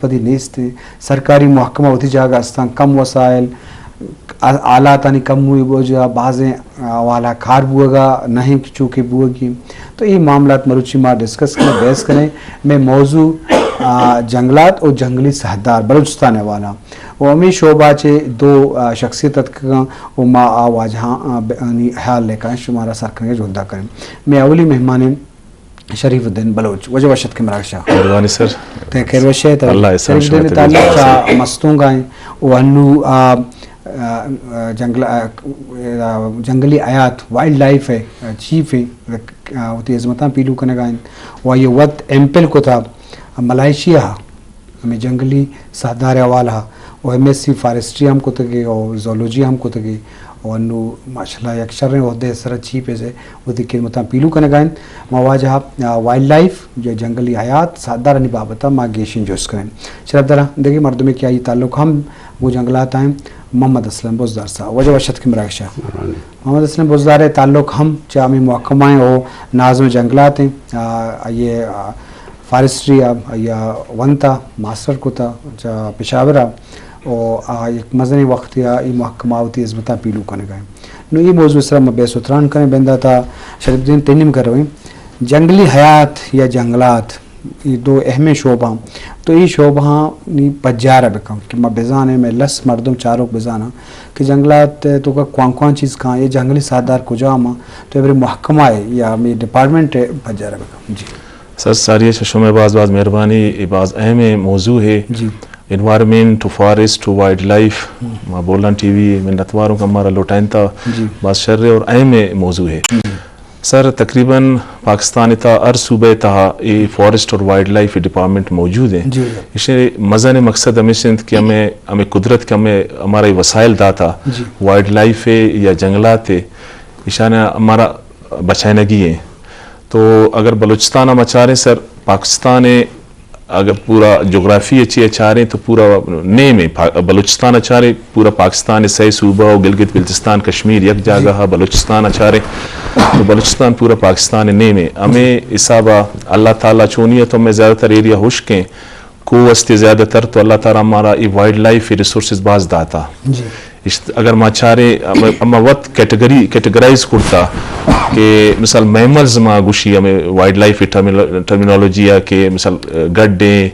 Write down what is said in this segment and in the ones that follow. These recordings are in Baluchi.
پدی نیست انت۔ سرکاری محکمہ وتی جاگہ استان، کم وسائل، آ-، آلاتانی کموئی وجہ بازیں حوالہ کار بوگا نہ انت کہ چوکہ بوگی۔ تو اے معاملات مروچی ما ڈسکس کنیں، بحث کنیں۔ مئے موضوع، آ، جنگلات و جنگلی ساہدار بلوچستان حوالہ و ہمیں شعبہ چے دو، آ، شخصیت اتکگاں و ما آ واجہاں، آ، ب-، آنی حیال لیکاں شمارا سر کنگے جہدا کنیں۔ مئے اولی مہمان انت شریف الدین بلوچ، واجہ وش اتکے مراگشا۔ مہربانی سر۔ تہ خیر وش ئے، تہ اللہ احسان شریف الدین شمئے تعلق تبیز چا مستونگا ایں۔ و انو، آ، آ، آ، جنگل، آ، آ، جنگلی حیات، وائلڈ لائف ءِ، آ، چیف ایں، آ، وتی ہزمتاں پیلو کنگا انت۔ و آئی وت ایم پل کتا ملائیشیا، ہمیں جنگلی ساہدار حوالہ و ایم ایس سی فارسٹری ہم کتگے اور زولوجی ہم کتگے۔ و انو ماشاءاللہ یک شریں عہدے سر چیف ایز اے وتی خدمتاں پیلو کنگا انت۔ ما واجہ، آ، وائلڈ لائف یا جنگلی حیات ساہدارانی بابت ما گیشیں جست کنیں۔ شرف دارا دگہ مردمے کہ آئی تعلق ہم گو جنگلات آئیں، محمد اسلم بزدار صاحب۔ واجہ وش اتکے مراگشا۔ محمد اسلم بزدار ءِ تعلق ہم چہ ہمیں محکمہ ایں و ناظم جنگلات ایں۔ آ، آئی، آ، فارسٹری ءَ آئی ءَ ونتا، ماسٹر کتا چہ پشاور ءَ، و آ یک مزنیں وقتے ءَ اے محکمہ ءَ وتی ہزمتاں پیلو کنگ ءَ انت۔ نوں اے موضوع ءِ سرا ما بحث و تران کنیں، بندات ءَ شریف الدین تئی نیمگ ءَ رویں۔ جنگلی حیات یا جنگلات، اے دو اہمیں شعبہ، تو اے شعبہانی پجار ءَ بکن کہ ما بزانیں، مئے لس مردم چاروک بزاناں کہ جنگلات ءِ توکا کوان کوان چیز کاں، اے جنگلی ساہدار کجام آں، تو ایوری محکمہ ءِ یا ہمے ڈیپارٹمنٹ ءِ پجار ءَ بکن۔ جی۔ سر، ساری ءَ چہ شمئے باز باز مہربانی، اے باز اہمیں موضوع ہے۔ جی۔ Environment to forest to wildlife, ہم۔ ما بولان ٹی وی ءِ منتوار اوں کہ مارا لوٹائینتا۔ جی۔ باز شر ہے اور اہمیں موضوع ہے۔ جی۔ سر، تقریباً پاکستان ءِ تہا ہر صوبہ ءِ تہا اے فارسٹ اور وائلڈ لائف ڈیپارٹمنٹ موجود ہیں۔ جی۔ ایشی مزن مقصد ہمیش انت کہ ہمیں، ہمیں قدرت کہ ہمیں ہمارا اے وسائل داتا، جی۔ وائلڈ لائف ہے یا جنگلات ہے، ایشان ہمارا بچائنگی ہیں۔ تو اگر بلوچستان ہم چاریں سر، پاکستان ءِ اگر پورا جغرافی ءَ چہ چاریں تو پورا نیم ہے، پا-، بلوچستان ءَ چاریں پورا پاکستان ءِ سئے صوبہ و گلگت بلتستان کشمیر یک جاگہ ءَ، بلوچستان ءَ چاریں تو بلوچستان پورا پاکستان ءِ نیم ہے۔ ہمے حساب ءَ اللہ تعالیٰ چونی ءَ تو ہمیں زیادہ تر ایریا ہشک ہیں، کوہ استے زیادہ تر، تو اللہ تعالیٰ ہمارا اے وائلڈ لائف ریسورسز باز داتا۔ جی۔ اشت-، اگر ما چاریں، اما، اما وت کیٹیگری، کیٹیگرائز کرتا کہ مثال میملز ما گوشی ہمیں وائلڈ لائف ٹرمینو-، ٹرمینالوجی ءَ کہ مثال، گڈیں،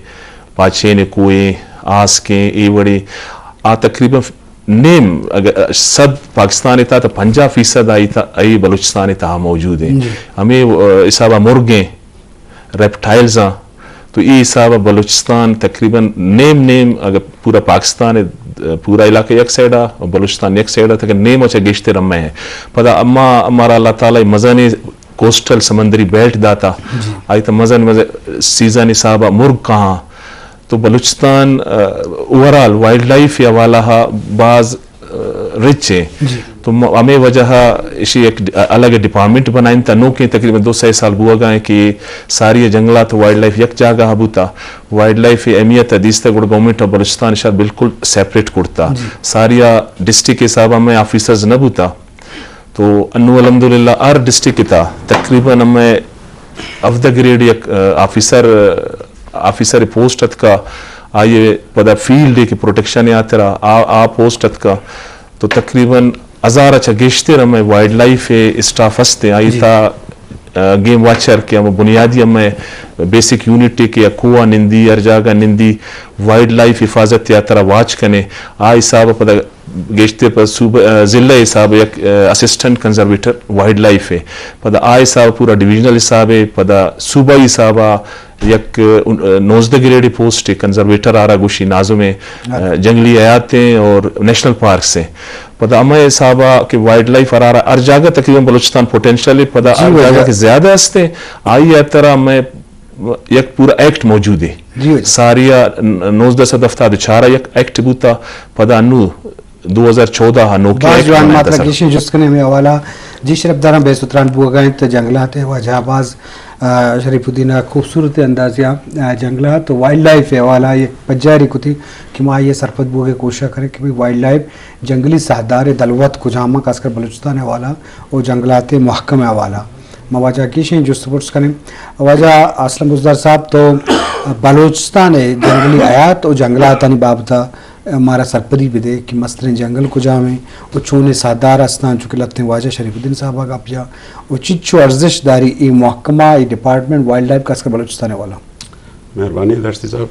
پاچین کوئیں، آسکیں، اے وڑیں، آ تقریباً نیم، اگر صد پاکستان ءِ تہا تو پنجاہ فیصد آئی تا-، آئی بلوچستان ءِ تہا موجود ہیں۔ جی۔ ہمیں، آ، حساب ءَ مرگیں، ریپٹائلز آں، تو اے حساب ءَ بلوچستان تقریباً نیم نیم، اگر پورا پاکستان ءِ، پورا علاقہ یک سائیڈ ءَ، بلوچستان یک سائیڈ ءَ، تقریباً نیم ءَ چہ گیشتر ہمے ہیں۔ پدا اما ہمارا اللہ تعالیٰ مزنیں کوسٹل سمندری بیلٹ داتا۔ جی۔ آئی تا مزن مزن سیزن حساب ءَ مرگ کہاں۔ تو بلوچستان، آ، اوورآل وائلڈ لائف ءِ حوالہ ءَ باز رچ ایں۔ جی۔ تو م-، ہمے وجہ ءَ ایشی یک ڈ-، الگ ڈپارٹمنٹ بنائینتا، نوکیں تقریباً دو سئے سال بوگا ایں کہ ساری جنگلات و وائلڈ لائف یک جاگہ ءَ بوتا۔ وائلڈ لائف ءِ اہمیت ءَ دیستا گڑا گورنمنٹ آف بلوچستان ایشاں بالکل سیپریٹ کرتا۔ جی۔ ساری ءَ ڈسٹرکٹ حساب ءَ ہمے آفیسرز نہ بوتا۔ تو انو الحمدللہ ہر ڈسٹرکٹ ءِ تہا تقریباً ہمے ہفدہ گریڈ یک، آ، آفیسر، آفیسر پوسٹ اتکا، آئی ءَ پدا فیلڈ ءِ کہ پروٹیکشن ءِ ہاترا آ، آ پوسٹ اتکا۔ تو تقریباً ہزار ءَ چہ گیشتر ہمے وائلڈ لائف ءِ اسٹاف ہست ایں، آئی، جی۔ تہا، آ، گیم واچر کہ ہمے بنیادی ہمے بیسک یونٹ ءِ کہ کوہ ءَ نندی، ہر جاگہ نندی، وائلڈ لائف حفاظت ءِ ہاترا واچ کنے، آ حساب ءَ پدا گیشتر پہ صوبہ، آ، ضلع حساب یک، آ، اسسٹنٹ کنزرویٹر وائلڈ لائف ہے۔ پدا آ حساب پورا ڈویژنل حساب ہے، پدا صوبائی حساب یک، آ، نوزدہ گریڈ پوسٹ ہے، کنزرویٹر آرا گوشی ناظم ہے، آ، جنگلی حیات ہیں اور نیشنل پارکس ہیں۔ پدا ہمے حساب کہ وائلڈ لائف ہرارا ہر جاگہ تقریباً بلوچستان پوٹینشل ہے، پدا، جی، ہر جاگہ کہ زیادہ ہستے، آئی ہاترا ہمے یک پورا ایکٹ موجود ہے۔ جی، جی۔ ساری نوزدہ سد ہفتاد و چار یک ایکٹ بوتا، پدا انو دو ہزار چودہ ءَ نوکیں باز ایکٹ جوان بنائینتا ماترا سر۔ گیشیں جست کنے ہمے حوالہ۔ جی شرف داراں، بے ستران بوگا انت جنگلات ءِ واجہ باز، آ، شریف الدین ءَ خوبصورت اندازے ءَ، آ، جنگلات و وائلڈ لائف ءِ حوالہ یک پجاری کتی کہ ما آئی ءَ سرپد بوگ ءِ کوشش کنیں کہ بھئی وائلڈ لائف جنگلی ساہدار ءِ دلوت کجام ءَ، خاص کر بلوچستان ءِ حوالہ و جنگلات ءِ محکم ءِ حوالہ۔ ما واجہ ءَ گیشیں جست ءُ پرس کنیں۔ واجہ اسلم بزدار صاحب، تو بلوچستان ءِ جنگلی حیات ءُ جنگلاتانی بابت ءَ مارا سرپدی بدے کہ مستریں جنگل کجام ایں ءُ چونیں ساہدار استاں، چونکہ لہتیں واجہ شریف الدین صاحب ءَ گپ جا ءُ چچو ارزشت داری اے محکمہ، اے ڈیپارٹمنٹ وائلڈ لائف، خاص کر بلوچستان ءِ حوالہ؟ مہربانی درشتی صاحب۔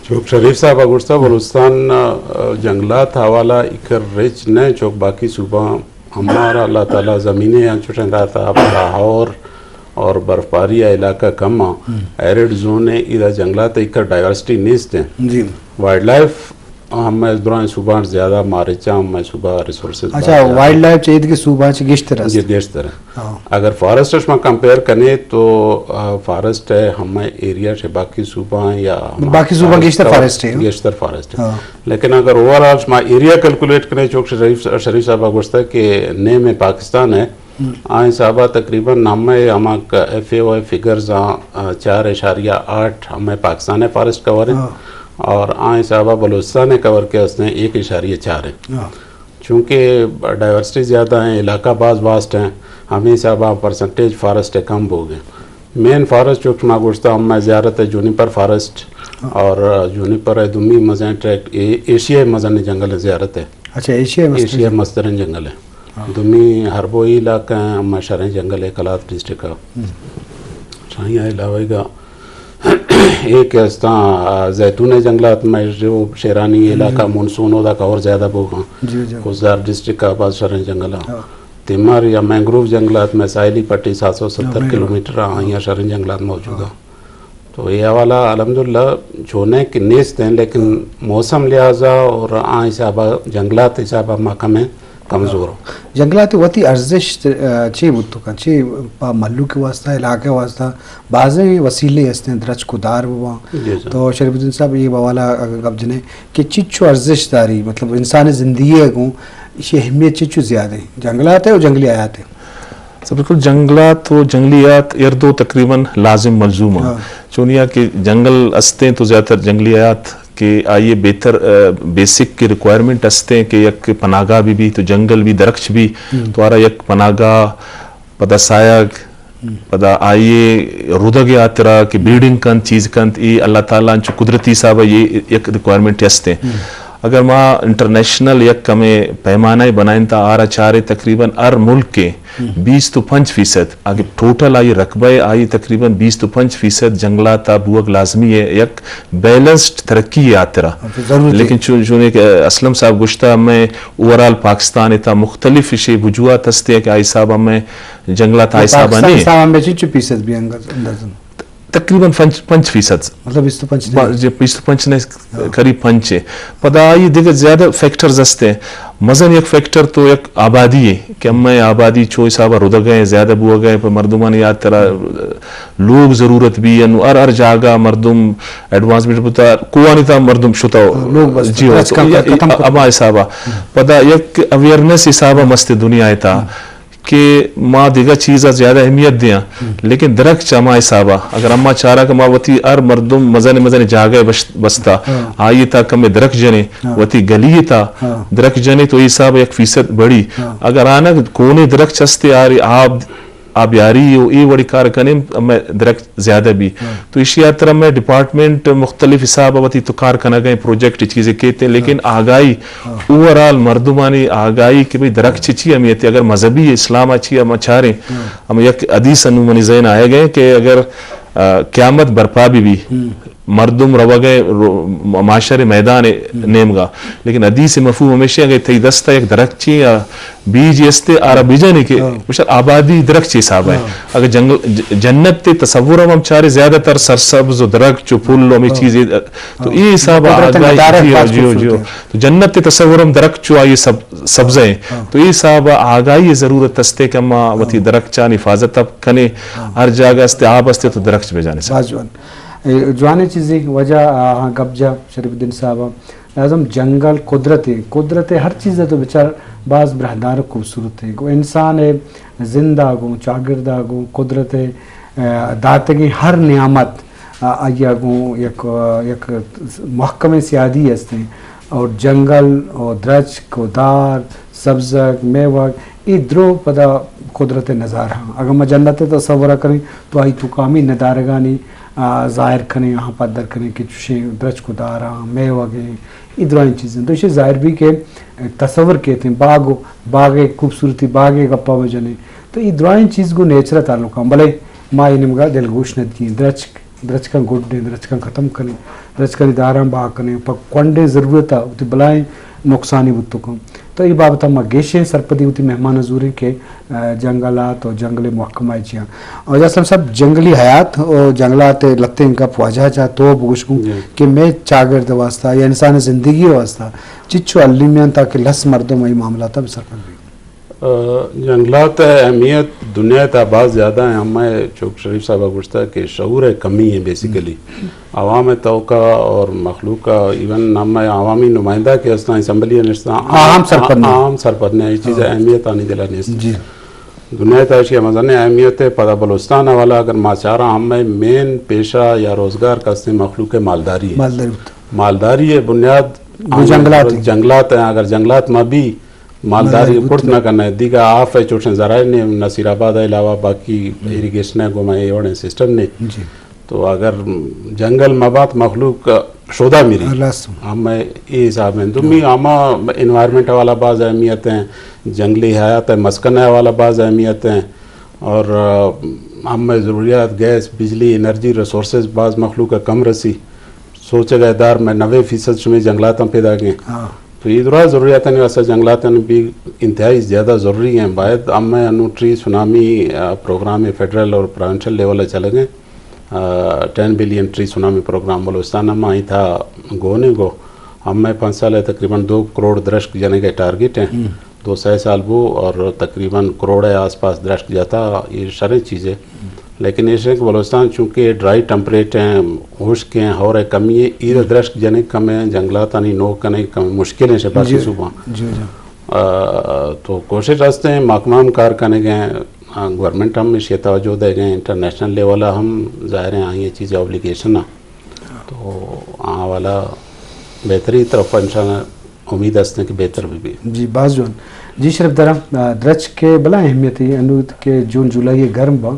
چوک شریف صاحب ءَ گوشتا، بلوچستان ءَ جنگلات حوالہ ایکر رچ نہ، چوک باقی صوبہ ہمارا اللہ تعالیٰ زمینے انچوشیں داتا، پدا ہور اور برفباری ءِ علاقہ کم آں۔ ایرڈ زون ایں، ادا جنگلات ایکر ڈائیورسٹی نیست ایں۔ جی۔ وائلڈ لائف ہمے درائیں صوبہاں زیادہ مارچاں، ہمے صوبہ ریسورسز اچھا، وائلڈ لائف چہ ایدگہ صوبہاں چہ گیشتر است؟ جی، گیشتر۔ ہاں۔ اگر فارسٹ ءَ شما کمپیئر کنے تو، آ، فارسٹ ءِ ہمے ایریا چہ باقی صوبہاں یا باقی صوبہ گیشتر فارسٹ ایں۔ گیشتر فارسٹ ایں۔ ہاں۔ لیکن اگر اوور آل شما ایریا کیلکولیٹ کنے، چوک شریف، شریف صاحب ءَ گوشتا کہ نیم پاکستان ایں، آ حساب ءَ تقریباً ہمے ہما ایف اے او ءِ فگرز آں، آ، چار اعشاریہ آٹھ ہمے پاکستان ءِ فارسٹ کور ایں۔ ہاں۔ اور آ حساب ءَ بلوچستان ءِ کور کہ استیں ایک اعشاریہ چار ایں۔ ہاں۔ چونکہ ڈائیورسٹی زیادہ ایں، علاقہ باز واسٹ ایں، ہمے حساب ءَ پرسنٹیج فارسٹ ءِ کم بوگ ایں۔ مین فارسٹ چوک شما گوشتا ہمے زیارت ایں، جونیپر فارسٹ، ہاں۔ اور جونیپر ءِ دومی مزن ٹریکٹ اے-، ایشیا ءِ مزن جنگل ایں زیارت ایں۔ اچھا، ایشیا ءِ مستریں ایشیا ءِ جنگل۔ مستریں جنگل ایں۔ ہاں۔ دومی ہربوئی علاقہ ایں، ہمے شریں جنگل ایں، قلات ڈسٹرکٹ ءَ۔ ہم۔ شاہی علاوہ گا ایک استاں، آ، زیتون ءِ جنگلات، مئے جو شیرانی علاقہ، جی۔ مونسون اودا کور زیادہ بوگاں۔ جی، جی۔ خضدار ڈسٹرکٹ ءَ باز شریں جنگل ایں۔ ہاں۔ تمر یا مینگروو جنگلات، مئے ساحلی پٹی سات سو ستر ہاں، مینگروو۔ کلومیٹر ایں، آئی ءَ شریں جنگلات موجود ایں۔ ہاں۔ تو اے حوالہ الحمدللہ چونیں کہ نیست ایں، لیکن موسم لحاظ ءَ اور آ حساب ءَ جنگلات حساب ءَ ما کمیں کمزور ایں۔ جنگلات ءِ وتی ارزشت، آ، چے بوت کنت؟ چے پہ مھلوک ءِ واسطہ، علاقہ ءِ واسطہ بازیں وسیلے استیں، درچک ءُ دار بباں۔ جی سر۔ تو شریف الدین صاحب، اے حوالہ ءَ اگر گپ جنیں کہ چچو ارزشت داری، مطلب انسان ءِ زندگی ءَ گوں ایشی اہمیت چچو زیادہ ایں؟ جنگلات ءِ ءُ جنگلی حیات ءِ؟ سر، بالکل، جنگلات ءُ جنگلی حیات ہر دو تقریباً لازم ملزوم ایں۔ ہاں۔ چونیا کہ جنگل استیں تو زیادہ تر جنگلی حیات کہ آئی ءِ بہتر، آ، بیسک کہ ریکوائرمنٹ استیں کہ یک پناہ گاہ بہ بی، تو جنگل بہ بی، درخت بہ بی، ہم۔ تو آرا یک پناہ گاہ، پدا سایگ، ہم۔ پدا آئی ءِ رودگ ءِ ہاترا کہ بریڈنگ کنت، چیز کنت، اے اللہ تعالیٰ انچو قدرتی حساب ءَ اے یک ریکوائرمنٹ استیں۔ ہم۔ اگر ما انٹرنیشنل یک کمیں پیمانہ ءَ بنائیں تا آرا چارے تقریباً ہر ملک ءِ ہم۔ بیست ءُ پنچ فیصد، اگہ ٹوٹل آئی رقبہ ءِ آئی تقریباً بیست ءُ پنچ فیصد جنگلات ءَ بوگ لازمی ایں یک بیلنسڈ ترقی ءِ ہاترا۔ ہاں، تو ضرور لیکن چون، چون کہ اسلم صاحب گوشتا، ہمے اوور آل پاکستان ءِ تھا مختلف ایشی وجوہات ہستیں کہ آئی حساب ءَ ہمے جنگلات آئی حساب ءَ پاکستان نہیں۔ حساب ءَ ہمے چنچو فیصد بی اندازاً؟ تقریباً پنچ، پنچ فیصد۔ مطلب بیست ءُ پنچ با-، نہیں؟ جی، بیست ءُ پنچ نے ہاں۔ قریب پنچ ایں۔ پدا آئی دگہ زیادہ فیکٹرز ہستیں۔ مزن یک فیکٹر تو یک آبادی ایں کہ ہمے آبادی چو حساب ءَ رودگ ایں، زیادہ بوگ ایں، پہ مردمانی ہاترا لوگ ضرورت بی، انو ہر، ہر جاگہ مردم ایڈوانسمنٹ بوتا، کوہانی تھا مردم شتا۔ ہاں، لوگ بس جی ہو، درچکاں تو یا-، ختم کر۔ ہما حساب ءَ۔ ہاں۔ پدا یک اویئرنس حساب ءَ ہاں۔ مست دنیا ءِ تھا۔ ہاں۔ کہ ما دگہ چیز ءَ زیادہ اہمیت دیاں، ہم۔ لیکن درخت چہ ہما حساب ءَ، اگر ہما چارا کہ ما وتی ہر مردم مزن مزن جاگہ بش-، بستا، ہاں۔ آئی ءِ تھا کمے درخت جنے، ہاں۔ وتی گلی ءِ تھا ہاں۔ درخت جنے تو اے حساب ءَ یک فیصد بڑی۔ ہاں۔ اگر آنگ کونے درخت چستے آری آب، آبیاری ءُ اے وڑی کار کنیں، ہمے درخت زیادہ بی۔ ہاں۔ تو ایشی ہاترا مئے ڈیپارٹمنٹ مختلف حساب ءَ وتی تو کار کنگ ءَ ایں، پروجیکٹ چیزے کیت ایں، لیکن ہاں۔ آگاہی، ہاں۔ اوور آل مردمانی آگاہی کہ بھئی درخت چی چی اہمیت ایں، اگر مذہبی اسلام ءَ چی ہم چاریں، ہاں۔ ہم یک حدیث انو منی ذہن آئے گئے کہ اگر، آ، قیامت برپا بہ بی، ہم۔ مردم روگ ءَ رو-، معاشر میدان ہم۔ نیمگا، لیکن حدیث مفہوم ہمیشہ اگر تئی دست ءَ یک درخت چی یا بیج استے آرا بجنے کہ ہاں۔ بشر آبادی درخت چی حساب ءَ۔ ہاں۔ اگر جنگل، ج-، جنت تے تصور ہم، ہم چارے زیادہ تر سرسبز و درخت چو پل و ہمیں ہاں۔ چیزیں، تو ہاں۔ اے حساب قدرت آگاہی، ندارت جی، باز جی، جی۔ خوبصورت ہے۔ تو جنت تے تصور ہم درخت چو آئی سب-، سبز ہیں۔ ہاں۔ تو اے حساب آگاہی ضرورت استے کہ ہم وتی ہاں۔ درخت چان حفاظت اب کنے۔ ہاں۔ ہر جاگہ استے، آب استے تو درخت بجانے سب۔ باز جوان۔ اے جوانیں چیزے وجہ، آ، ہاں، گپ جا شریف الدین صاحب۔ لازم جنگل قدرت ہے، قدرت ہے، ہر چیز ہے تو بچار باز براہدار و خوبصورت ہے۔ گو انسان ہے زندہ گو، چاگردہ گو، قدرت ہے، آ، داتگیں ہر نعمت، آ، آئیا گو یک، آ، یک محکمیں سیادی ہستیں۔ اور جنگل اور درچک و دار، سبزگ، میوگ، اے درو پدا قدرت نظارہ۔ اگر ما جنت ءِ تصور ءَ کنیں تو آئی توکا ہمے ندارگانی، آ، ظاہر کنیں، آہاں پدر کنیں کہ چوشیں درچک و داراں، میوگیں، اے درائیں چیزاں۔ تو ایشی ظاہر بی کہ تصور کیتیں، باغ و باغ ءِ خوبصورتی، باغ ءِ گپا بجنیں۔ تو اے درائیں چیز گوں نیچر ءَ تعلق آں، بلے ما اے نیمگا دلگوش نہ دئیں۔ درچک، درچکاں گڈیں، درچکاں ختم کنیں، درچکانی داراں بہا کنیں، پہ کنڈیں ضرورت ءَ وتی بلائیں نقصانی بوت کن۔ تو اے بابت ءَ ما گیشیں سرپدی وتی مہماناں زوریں کہ، آ، جنگلات و جنگل ءِ محکمہ ءَ چیاں۔ اور اسلم صاحب، جنگلی حیات و جنگلات ءِ لہتیں گپ واجہ جا تو بگوش گوں جی۔ کہ مئے چاگرد ءِ واسطہ یا انسان ءِ زندگی ءِ واسطہ چچو المی انت تاکہ لس مردم اے معاملات ءَ بہ سرپد بی۔ آ، جنگلات ءِ اہمیت دنیا ءِ تہا باز زیادہ ہیں۔ ہمے چوک شریف صاحب ءَ گوشتا کہ شعور ءِ کمی ہیں بیسیکلی۔ عوام ءِ توکا اور مخلوق ءَ، ایون ہمے عوامی نمائندہ کہ استاں، اسمبلی ءَ نشتاں، آ ہم سرپد نہ۔ آ ہم سرپد نہ، اے چیز ءِ اہمیت آنی دل ءَ نیست۔ جی۔ دنیا ءِ تہا اشی ءِ مزنیں اہمیت ہے۔ پدا بلوچستان ءِ حوالہ اگر ما چاراں، ہمے مین پیشہ یا روزگار کسیں مخلوق ءِ مالداری ہے۔ مالداری بوت۔ مالداری ءِ بنیاد گوں جنگلات ہیں۔ جنگلات ہیں، اگر جنگلات مہ بی، مالداری مالداری پرت بوت نہ۔ نہ کنئے۔ دیگہ آف ءِ چوشیں ذرائع نے، نصیر آباد ءِ علاوہ باقی ہم۔ ایریگیشن ءِ گوما اے وڑیں سسٹم نے۔ جی۔ تو اگر جنگل مہ بات، مخلوق شودا میری۔ ہم اے حساب ہیں۔ دومی ہما انوائرمنٹ ءِ حوالہ باز اہمیت ہیں، جنگلی حیات ءِ مسکن ءِ حوالہ باز اہمیت ہیں۔ اور، آ، ہمے ضروریات، گیس، بجلی، انرجی، ریسورسز باز مخلوق ءَ کم رسی۔ سوچگ ءِ دار میں نوے فیصد شمے جنگلاتاں پیداک ہیں۔ ہاں۔ تو اے درا ضروریاتانی واسطہ جنگلاتانی بھی انتہائی زیادہ ضروری ہیں۔ باید ہمے انو ٹری سونامی، آ، پروگرام فیڈرل اور پروونشل لیول ءَ چلگ ہیں۔ آ، ten billion tree tsunami programme Balochistan ہم آئی تھا گونے گو۔ ہمے پنچ سال ءَ تقریباً دو کروڑ درشک جنگ ءِ ٹارگٹ ہیں۔ ہم۔ دو سئے سال بو اور تقریباً کروڑ ءِ آس پاس درشک جتا، اے شریں چیزے۔ لیکن ایش کہ بلوچستان چونکہ ڈرائی ٹیمپریٹ ہیں، ہشک ہیں، ہور ءِ کمی ہے، اے درشک جنگ کم ہیں، جنگلاتانی نوک کنگ کم مشکل ہیں شہ باقی جی، صوباں۔ جی، جی۔ آ، تو کوشش ہست ہیں، محکمہ ہم کار کنگ ہیں، آ، گورنمنٹ ہم ایشی توجہ دے گئے، انٹرنیشنل لیول ہم ظاہر ہیں آئی چیز اوبلیگیشن ہیں۔ تو آ والا بہتری طرف انشاءاللہ امید است کہ بہتر بھی بی۔ جی، باز جوان۔ جی، شرف دارم، آ، درچک ءِ بلاہیں اہمیت ہے، انو کہ جون جولائی گرم با،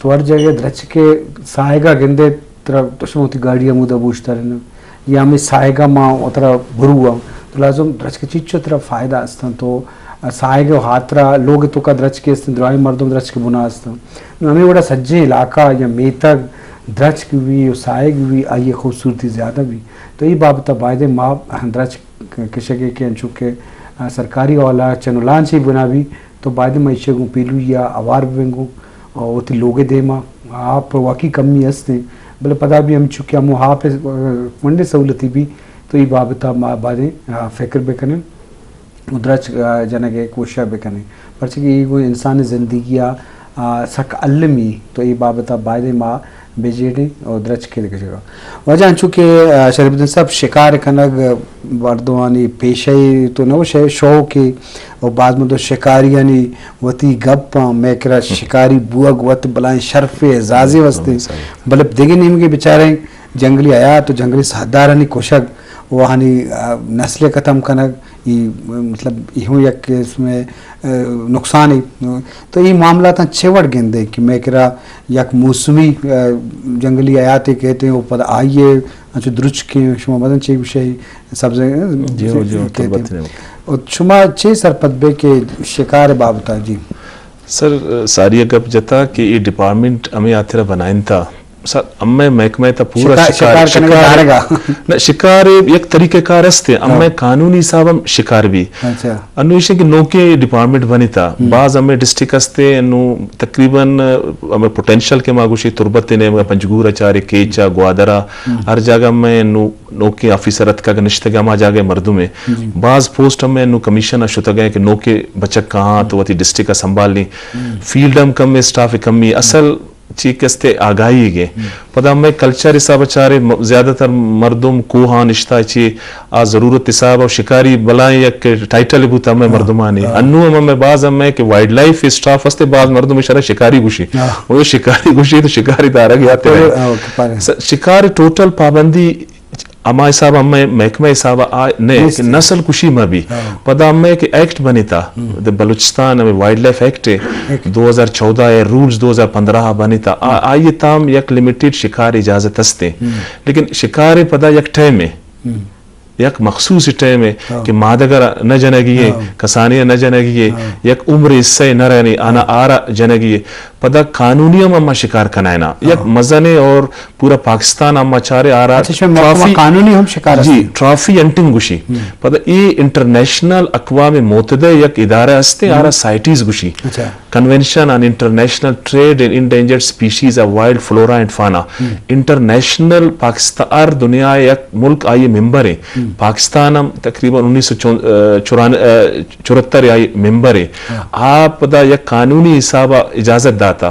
تو ہر جگہ درچک ءِ ساہگا گندے، ترا تو شما وتی گاڑی ہمودا بوشتارین، یا ہمیں ساہگا ما وترا برو ہم، تو لازم درچک چیچو ترا فائدہ استن، تو ساہگ و ہاترا لوگ توکا درچک استن، درائیں مردم درچک بنا استن۔ نو ہمیں وڑا سجیں علاقہ یا میتگ درچک بی و ساہگ بی، آئی خوبصورتی زیادہ بی۔ تو اے بابت بایدے ما درچک کشگے کہ انچو کہ، آ، سرکاری والا چنولان چی بنا بی، تو بایدے ما ایشی گوں پیلو یا اوار ببیں گوں، آ، وتی لوگ دیما آپ واقعی کمی ہستیں، بلے پدا بھی ہم چونکہ ہمو آپ ونڈے سہولتی بی، تو اے بابت ما بایدے، آ، فکر بکنیں۔ و درچک، آ، جنگ ءِ کوشش ءَ بکنیں، پرچہ کہ اے گوں انسان ءِ زندگی ءَ، آ، سک المی، تو اے بابت ءَ بایدیں ما بجیڑیں و درچک ءِ کشگ ءَ۔ واجہ انچو کہ، آ، شریف الدین صاحب، شکار کنگ مردمانی پیشہ ءِ تو نہ، شے شوق ءِ، و باز مردم شکاریانی وتی گپ آں، مئے کرا شکاری بوگ وت بلائیں شرف ءِ اعزازے واسطے، بلے دگہ نیمگے بچاریں جنگلی حیات و جنگلی ساہدارانی کشگ و آہانی، آ، نسل ءِ ختم کنگ، ای، مطلب، ای ہوں یک قسم ءِ، آ، نقصانے۔ تو ای معاملاتاں چہ وڑ گندے کہ مئے کرا یک موسمی، آ، جنگلی حیاتے کہتے ہیں، و پدا آئیے انچو درچکیں، شما مزن چے گوشے، سبز، جی، جی، جی، کہتے ہیں۔ تربت نے۔ و شما چے سرپد بے کہ شکار بابتا؟ جی۔ سر، ساری گپ جتا کہ یہ ڈپارٹمنٹ ہمیں آترا بنائن تھا۔ سر، ہمیں محکمہ تا پورا شکار، شکار، شکار کنگا شکار، دارگا۔ نہ، شکار یک طریقہ کار است ہے۔ ہاں۔ ہمیں قانونی حساب ہم شکار بھی۔ اچھا۔ انو ایشے کہ نوکے ڈپارٹمنٹ بنی تھا۔ ہم۔ بعض ہمیں ڈسٹرکٹ ہستے، انو تقریباً ہمیں پوٹینشل کے ما گوشی تربت نے، ہمیں پنجگور اچارے، کیچا، گوادرا، ہم۔ ہر جگہ میں انو نوکیں آفیسر اتکگ نشتگ ہما جاگہ مردم ء۔ جی۔ باز پوسٹ ہمے انو کمیشن ء شتگ ء کہ نوکیں بچک کاہاں تو وتی ڈسٹرکٹ ء سنبھالیں۔ ہم۔ فیلڈ ہم کم ء، اسٹاف ء کمی، اصل چی کستے آگاہی گے۔ ہم۔ پدا ہمے کلچر حساب ء چارے م-، زیادہ تر مردم کوہاں نشتہ چی آ ضرورت حساب ء شکاری بلائیں یک ٹائٹل بوت ہمے ہاں، مردمانی۔ ہاں۔ انو ہم ہمے باز ہمے کہ وائلڈ لائف اسٹاف ہستے باز مردم اشارہ شکاری گوشی۔ ہاں۔ وہ شکاری گوشی تو شکاری دارگ یاتے ہاں، رہے۔ ہاں، اوکے، پارے۔ س-، شکار ٹوٹل پابندی ہما حساب ءَ ہمے محکمہ حساب ءَ آ نہ کہ نیست۔ نسل کشی مہ بی۔ ہاں۔ پدا ہمے کہ ایکٹ بنیتا، ہم۔ دے بلوچستان ہمے وائلڈ لائف ایکٹ ہے، ایکٹ۔ دو ہزار چودہ ہے، رولز دو ہزار پندرہ بنیتا۔ آ، ہم۔ آئی تام یک لمیٹڈ شکار اجازت ہستے۔ ہم۔ لیکن شکار پدا یک ٹائم ہے۔ ہم۔ یک مخصوص ٹائم ہے ہاں۔ کہ مادگ ءَ نہ جنگی ہے، ہاں۔ کسانی ءَ نہ جنگی ہے، ہاں۔ یک عمر حصہ نہ رہنے، آنا ہاں۔ آرا جنگی ہے۔ پدا قانونی ہم ہما شکار کنائنا۔ ہاں۔ یک مزنے اور پورا پاکستان ہما چارے آرا اچھا، شما محکمہ ٹرافی، قانونی ہم شکار جی، ہستے۔ ٹرافی ہنٹنگ گوشی۔ ہم۔ پدا اے انٹرنیشنل اقوام متحدہ یک ادارہ ہستے، ہم۔ آرا سائٹیز گوشی۔ اچھا۔ Convention on international trade in endangered species of wild flora and fauna. ہم۔ انٹرنیشنل پاکستان، ہر دنیا یک ملک آئی ممبر ہیں۔ ہم۔ پاکستان ہم تقریباً انیس سو چون-، اے، چوران-، اے، چورہتر آئی ممبر ہیں۔ ہاں۔ آپ دا یک قانونی حساب اجازت داتا۔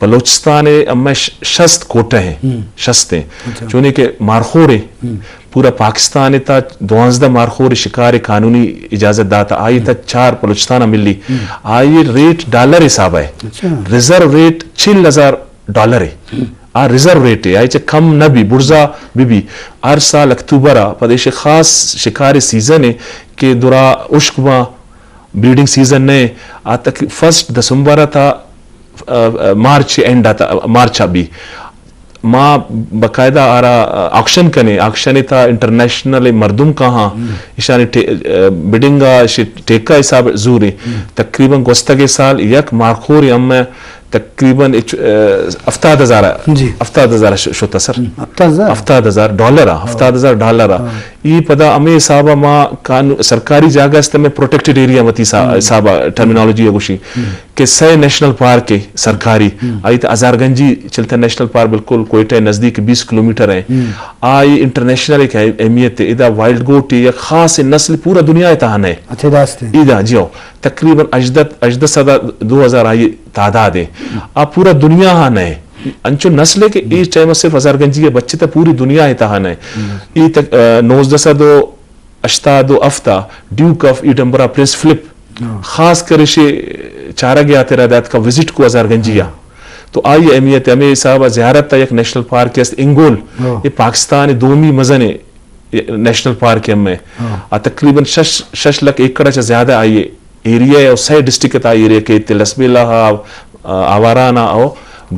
بلوچستان ءَ ہمے ش-، شست کوٹہ ہیں، ہم۔ شست ہیں۔ اچھا۔ چونیں کہ مارخور ہیں، ہم۔ پورا پاکستان ءَ تا دوانزدہ مارخور شکار قانونی اجازت داتا، آئی تا ہم۔ چار بلوچستان ءَ ملی۔ ہم۔ آئی ریٹ ڈالر حساب ہے۔ اچھا۔ ریزرو ریٹ چل ہزار ڈالر ہے۔ ہم۔ آ ریزرو ریٹ ہے، آئی چہ کم نہ بی، برزا بی بی۔ ہر سال اکتوبر ءَ پد ایشی خاص شکار سیزن ہے کہ درا اشک باں، بریڈنگ سیزن نہ، آ تک فرسٹ دسمبر ءَ تا، آ، آ، مارچ اینڈ ءَ تا، مارچ ءَ بی۔ ما باقاعدہ آرا آکشن کنے، آکشن تا انٹرنیشنل مردم کہاں، ہم۔ ایشانی ٹے-، آ، بڈنگ ءَ ایشی ٹیکہ حساب زورے۔ ہم۔ تقریباً گوستگے سال یک مارخور ہم تقریباً اچ-، آ، ہفتاد ہزار، جی۔ ہفتاد ہزار ش-، شتا سر۔ ہم، ہفتاد ہزار؟ ہفتاد ہزار ڈالر آ، ہاں۔ ہفتاد ہزار ڈالر آ۔ ہاں۔ ای پدا ہمے حساب ءَ ما قانو-، سرکاری جاگہ است، ہمے پروٹیکٹڈ ایریا وتی سا-، ہم۔ حساب ءَ ٹرمینالوجی ءَ گوشی ہم۔ کہ سئے نیشنل پارک ہے سرکاری، ہم۔ آئی تا ہزار گنجی چلتا نیشنل پارک بالکل کوئٹہ نزدیک بیس کلومیٹر ہے۔ ہم۔ آئی انٹرنیشنل ایک اہمیت ہے، ادا وائلڈ گوٹ ہے، یک خاص نسل پورا دنیا ءِ تہا نہ ہے۔ اچھا، داستے۔ ادا جی ہو، تقریباً ہژدہ، ہژدہ سد دو ہزار آئی تعداد ہے۔ ہم۔ آ پورا دنیا ہا نہ ہے۔ انچو نسل ہے کہ ہم۔ اے ٹائم صرف ہزار گنجی ہے، بچے تا پوری دنیا ءِ تہا نہ ہے۔ ہم۔ اے تک، آ، نوزدہ سد و ہشتاد و ہفت ءَ Duke of Edinburgh Prince Philip ہاں۔ خاص کر ایشی چارگ ءِ ہاترا دات کا وزٹ کو ہزار گنجی ءَ۔ ہاں۔ تو آئی اہمیت ہمے حساب ءَ زیارت ءَ یک نیشنل پارک است انگول۔ ہاں۔ اے پاکستان ءِ دومی مزن نیشنل پارک ہم ہے۔ ہاں۔ آ تقریباً شش، شش لکھ ایکڑ چہ زیادہ آئی ایریا ہے اور سئے ڈسٹرکٹ تا ایریا کہ تے لسبیلہ ءَ، آ، آواران ءَ او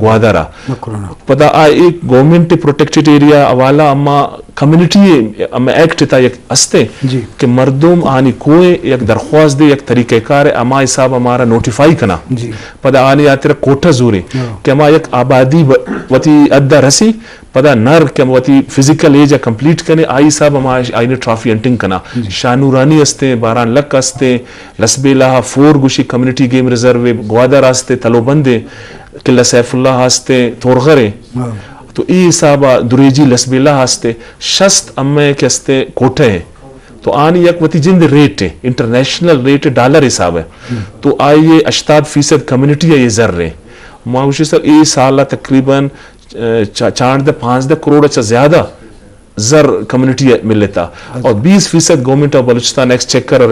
گوادر ءَ۔ مکران ءَ۔ پدا آ ایک گورنمنٹ پروٹیکٹڈ ایریا حوالہ اما کمیونٹی اما ایکٹ تا یک ہستے جی۔ کہ مردم آنی کوئے یک درخواست دے، یک طریقہ کار ہے، اما حساب ہمارا نوٹیفائی کنا۔ جی۔ پدا آنی آتر کوٹہ زورے ہاں۔ کہ اما یک آبادی ب-، وتی حد رسی، پدا نر کہ وتی فزیکل ایج ءَ کمپلیٹ کنے، آئی حساب ہما آئی نے ٹرافی ہنٹنگ کنا۔ جی۔ شاہ نورانی ہستے، باران لک ہستے، لسبیلہ ءَ فور گوشی کمیونٹی گیم ریزرو ہے، گوادر ہستے، تلوبند ہے، قلعہ سیف اللہ ہستے، تورغر ہے۔ ہاں۔ تو ای حساب ءَ دریجی لسبیلہ ہستے، شست ہمے کہ ہستے کوٹہ ہے۔ تو آنی یک وتی جند ریٹ ہے، انٹرنیشنل ریٹ ہے، ڈالر حساب ہے۔ ہم۔ تو آئی ہشتاد فیصد کمیونٹی ہے یہ زر ہے۔ ما گوشی سر، ای سال تقریباً چا-، چاردہ پانزدہ کروڑ چا زیادہ زر کمیونٹی ءَ ملتا۔ اچھا۔ اور بیس فیصد گورنمنٹ آف بلوچستان ایکسچیکر ءَ،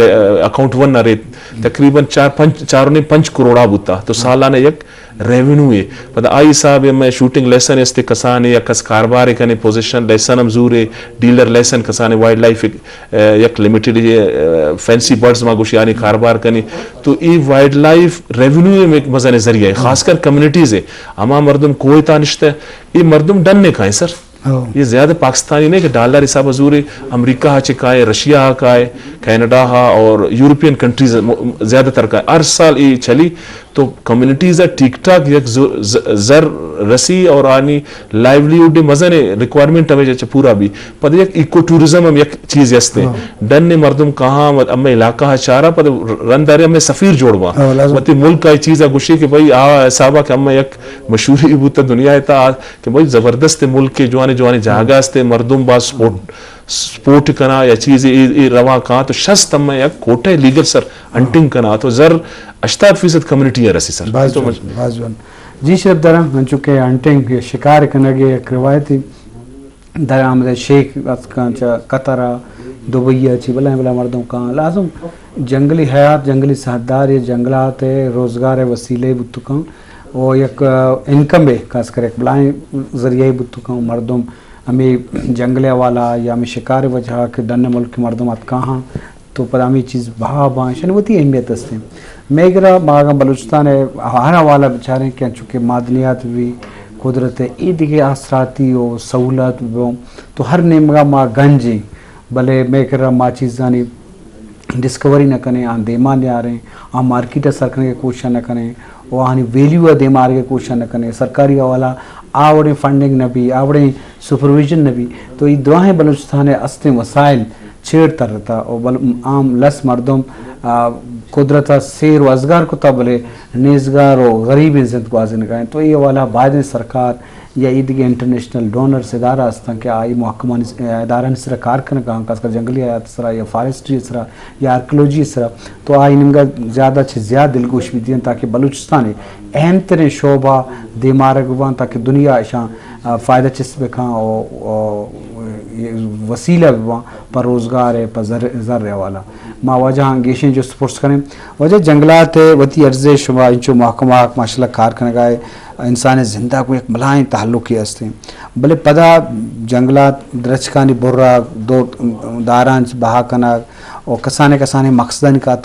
اکاؤنٹ ون ءَ ریت، تقریباً چار پنچ، چار و نیم پنچ کروڑا بوتا۔ تو سالانہ یک ریونیو ہے۔ پدا آئی حساب ہے، میں شوٹنگ لیسن استے کسانے یا کس کاروبار کنے، پوزیشن لیسن ہم زورے، ڈیلر لیسن کسانے، وائلڈ لائف، اے، یک لمیٹڈ، اے، فینسی برڈز ما گوشی آنی کاروبار کنے۔ تو ای وائلڈ لائف ریونیو میں ایک مزن ذریعہ ہے، خاص کر کمیونٹیز ہے۔ ہما مردم کوئے تا نشتہ، ای مردم ڈن نے کھائیں سر۔ ہو۔ یہ زیادہ پاکستانی نہیں کہ ڈالر حساب زورے، امریکہ ہا چے کائے، رشیا ہا کائے، کینیڈا ہا اور یورپین کنٹریز م-، زیادہ تر کائے۔ ہر سال یہ چلی تو کمیونٹیز ءَ ٹھیک ٹھاک یک ز-، ز-، زر رسی اور آنی لائیولیہوڈ مزن ریکوائرمنٹ ہمیں چہ پورا بی۔ پد یک ایکو ٹورزم ہم یک چیز ہستے۔ ہاں۔ ڈن مردم کہاں ہمیں علاقہ ہا چارا پد رندارے ہمیں سفیر جوڑ با۔ ہاں، لازم۔ وتی ملک آئی چیز گوشی کہ بھائی آ حسابہ کہ ہمیں یک مشہوری بوتا دنیا تا کہ بھئی زبردست ملک ہے، جوان جوان جاگہ است، مردم باز سپورٹ، سپورٹ کنا یا چیز اے، اے رواں کاں تو شست ہمیں یک کوٹہ لیگل سر ہنٹنگ کنا تو زر ہشتاد فیصد کمیونٹی ءَ رسی سر۔ باز تو جوان، باز جوان۔ جی شرف دارم، انچو کہ ہنٹنگ یا شکار کنگ یک روایتی درآمد شیخ اتکاں چہ قطر ءَ، دبئی ءَ چی بلائیں بلائیں مردم کاں۔ لازم جنگلی حیات، جنگلی ساہدار یا جنگلات ءِ روزگار ءِ وسیلہ بوت کاں۔ و یک، آ، انکم ءِ خاص کر یک بلائیں ذریعہ بوت کاں۔ مردم ہمے جنگل ءِ حوالہ یا ہمے شکار ءِ وجہ کہ ڈن ءِ ملک ءِ مردم اتکاں ہاں، تو پدا ہمے چیز بہا باں، ایشانی وتی اہمیت است ایں۔ مئے کرا ما اگاں بلوچستان ءِ ہر حوالہ بچاریں کہ انچو کہ معدنیات بہ بی، قدرت ءِ اے دگہ آسراتی و سہولت بہ بوں، تو ہر نیمگا ما گنج ایں، بلے مئے کرا ما چیزانی ڈسکوری نہ کنیں، آں دیما نیاریں، آں مارکیٹ ءَ سر کنگ ءِ کوشش نہ کنیں، و آہانی ویلیو ءَ دیما آرگ ءِ کوشش نہ کنیں۔ سرکاری حوالہ آ وڑیں فنڈنگ نہ بی، آ وڑیں سپرویژن نہ بی، تو اے دراہیں بلوچستان ءِ استیں وسائل چیر ترتا و بل عام لس مردم، آ، قدرت ءَ سیر و ازگار کتا، بلے نیزگار و غریبیں زند گوازینگا انت۔ تو اے حوالہ بائدیں سرکار یا اے دگہ انٹرنیشنل ڈونرز ادارہ ہستاں کہ آ اے محکمانی س-، ادارہانی سرا کار کنگا آں، خاص کر جنگلی حیات سرا یا فارسٹری سرا یا آرکیالوجی سرا، تو آ اے نیمگا زیادہ چہ زیادہ دلگوش بہ دینت تاکہ بلوچستان ءِ اہم تریں شعبہ دیمارگ بہ باں تاکہ دنیا اشاں، آ، فائدہ چست بکاں و، و وسیلہ بہ باں پہ روزگار ءِ، پہ زر، زر ءِ حوالہ۔ ما واجہ آں گیشیں جست پرس کنیں۔ واجہ جنگلات ءِ وتی ارزش شما انچو محکمہ ماشاءاللہ کار کنگا ئے، انسان ءِ زندگ گوں یک بلاہیں تعلقے است ایں۔ بلے پدا جنگلات درچکانی برگ، دو داراں بہا کنگ و کسانیں کسانیں مقصدانی خاطر